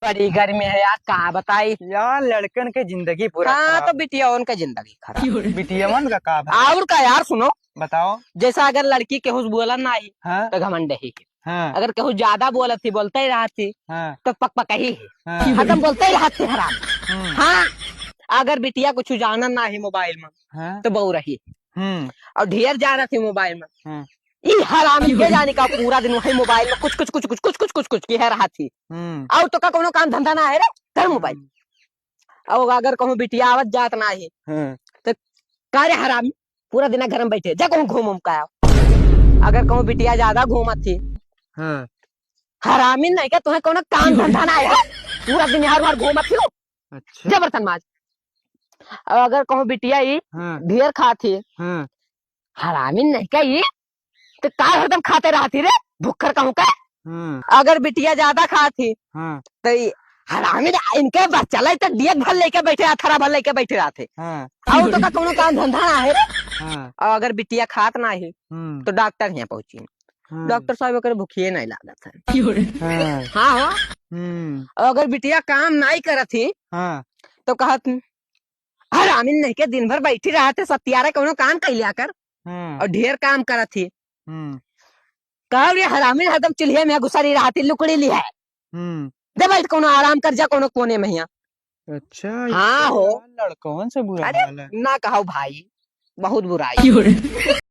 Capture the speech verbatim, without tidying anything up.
बड़ी गर्मी है यार, का बताई। यार, लड़कन के जिंदगी पूरा हाँ, खराब। तो बिटियावन का जिंदगी खराब। बिटियावन का का भला? और का यार, सुनो। बताओ। जैसा अगर लड़की केहू से बोला नाही, हाँ। तो घमंड ही। हाँ। अगर केहू ज्यादा बोलत ही, बोलते ही रहत ही, हाँ। तो पकपकही ही। हाँ। हरदम बोलते ही रहत ही हराम। हम्म। हाँ, अगर बिटिया कुछ जानन नाही मोबाइल में, हाँ। तो बउरही। हम्म। और ढेर जानत ही मोबाइल में। हाँ। ई हरामी के जानी का पूरा दिन वही मोबाइल में कुछ, कुछ, कुछ, कुछ, कुछ, कुछ, कुछ, कुछ किहे रहत ही। हम्म। और तो का कौनो काम धंधा ना है रे, धर मोबाइल। हम्म। और अगर कहूँ बिटिया आवत जात ना है, हाँ। तो का रे हरामी, पूरा दिन घर में बैठे, जा कहूँ घूम उम का आओ। अगर कहूँ बिटिया ज्यादा घूमत ही, हाँ। हरामी नहीं का, तुम्हें कौनो काम धंधा ना है, पूरा दिन हर हर घूमत ही। अच्छा। जा बर्तन माज। और अगर कहूँ बिटिया ई हाँ। ढेर खात ही, हाँ। हरामी नहीं का ई, तो का हरदम खाते रहत ही रे, भुक्खड़ कहूँ का। हाँ। अगर बिटिया ज्यादा खात ही, हाँ। तो ई हरामी ना, इनके बस चले तो डियक भर लेके बैठे, अथरा भर लेके बैठे रहत ही। हाँ। और तो का कौनो काम धंधा ना है रे। हाँ। और अगर बिटिया खात ना ही, हम्म। तो डॉक्टर यहाँ पहुँची। हाँ। डॉक्टर साहब, ओकरे भुखिए नहीं लागत है। हाँ। हाँ, हाँ। हम्म। और अगर बिटिया काम नहीं करत ही, हाँ। तो कहत, हरामी नहीं के दिन भर बैठी रहत ही, सतियारा कौनो काम कर लिया कर। हाँ। और ढेर काम करत ही। हम्म। कहो रे हरामी, हरदम चूल्हे में घुसरी रहत ही, लुकड़ी ली है। हम्म। दे बैठ कौनो आराम कर जा कौनो कोने में हियाँ। अच्छा, हाँ ये हो। लड़कवन से बुरा अरे, हाल है। ना कहो भाई, बहुत बुराई।